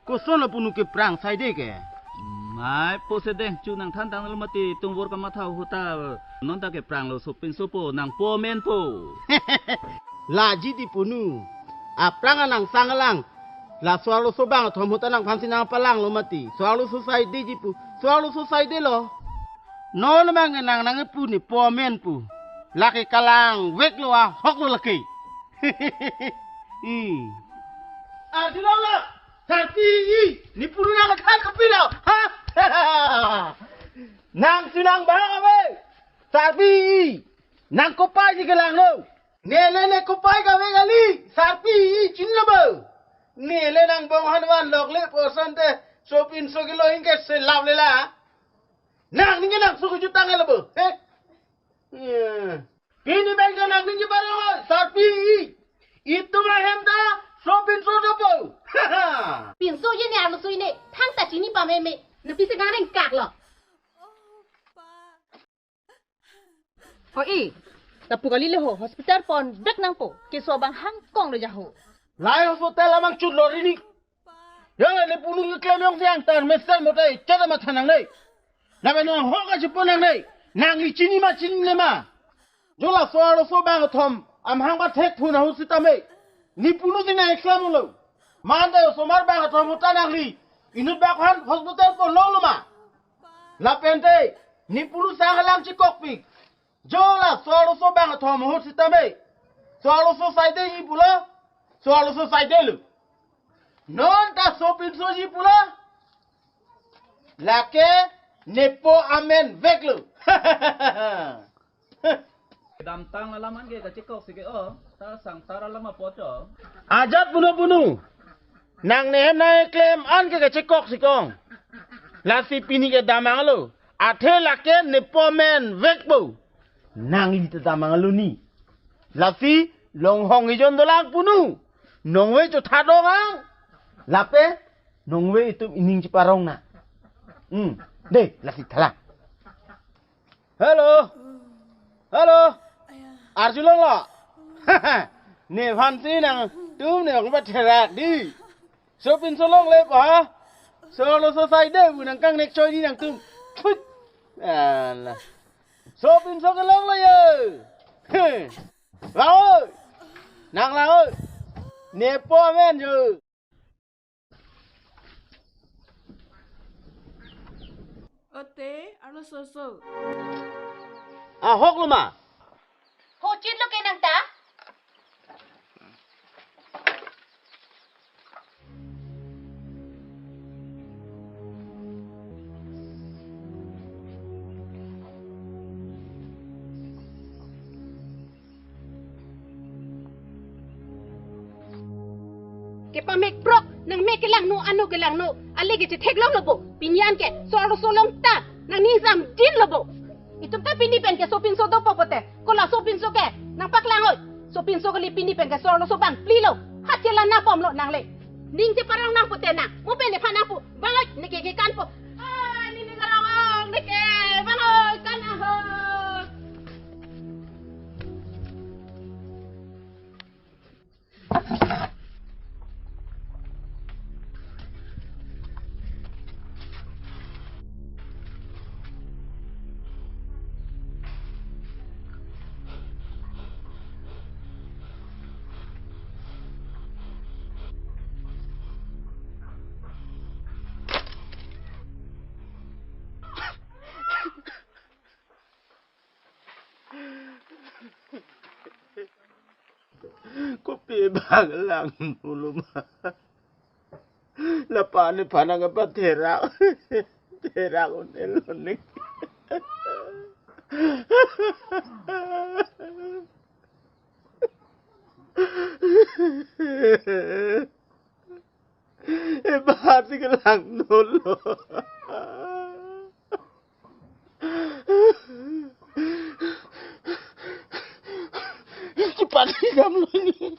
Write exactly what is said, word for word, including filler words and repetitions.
Kosonlo punu keprang saide ke? Mai po sedeng chu nangthan tanglo mati tungvor kamatha ahut ta non ta kepranglo sopinso po nangpo amen po. Laji di punu. Aphrang anang sang alang. La so-arloso bang athom ahut ta nangphansi nangpalanglo mati. So-arloso saideji pu. So-arloso saidelo. Non mang nang nangpu ne po amen pu. Lake kalangveklo ahoklo lake. Hmm. Arjulong lo, sarpi, ne punu nangthan kopi lo. Ha? Nang si nang bang ave. Sarpi, nang kopai si kelanglo. Nele ne kopai kave kali. Sarpi, chinilo bo. Nele nang bong hanvan lokle porsan te sopinso kelo ingke selap lela. Nang ningke nang suku jutang elo bo. He? Hmm. Pini pen ke nang ningke parong, sarpi. Itum ahem ta sopinso dopo. Pinso ye ne arloso ne, thangta chini pameme. Nepi se gang rengkaklo. Ho-i, lapu kali le ho, hospital ponvek nangpo, keso abang hangkong lo ja ho. Lahai hospital amang chut lo rini. Ya, ne punu keklem jongsi angtan mesen motai, chada matha nangne. Lapen nang ho kachipo nangne. Nangli chini ma chinine ma. Jo la so-arloso bang athom amahang pathek phun ahut sitame. Ne punu si nang eklam lo. Mande osomar bang athom ahut ta nangli inut bak han hospital ponlo lo ma. Lapen te ne punu sang alang chikokpik. Jo la so-arloso bang athom ahut sitame. So-arloso saideji pulo. So-arloso saidelo. Non ta sopinsoji pulo. Lake nepo amen veklo. Damtang alam an ke kachekok si ke o, ta sangtar alam apot o. Ajat punu punu. Nang nehem nang eklem an ke kachekok si kong. Lasi pini ke damanglo. Athe lake nepo amen vekpo. Nangli ta damanglo ni. Lasi longhong ejon dolang punu. Nongve chotha dongang. Lapen nongve itum ining chiparong na. Hmm. De, lasi thalang. Hello. Hello. Arjulong lo. Nephansi nangtum ne ong ba therak di. Sopinso longlepo ha. So-arloso saide pu nang kangnek choi di nangtum. Thut. Ala. Sopinso kelonglo yo. He. Lang-oi. Nang lang-oi. Nepo amen yo. Ote, arloso so. Ahoklo ma. Ho chinlo ke nang ta? Kepamekprok, nang mek kelangno, ano kelangno, ale ke chetheklonglo bo, pini an ke, so-arloso long ta, nangning samdinlo bo. Itum ta pini pen ke sopinso dopo pote, ko la sopinso ke, nangpaklang-oi, sopinso kali pini pen ke so-arloso bang plilo, ha chelang na bomlo nangle. Ning cheparong nang pote nang, mo pen nephan nangpu, bang-oi, neke kekan po. Ah, neli karong-ong, neke, bang-oi, kan ahok. Kopi bang lang dulu ma. Lapu nephan nangpatherak. Therak un-elo ning. Ebat si kelang dolo. Cepat ikam lo ini.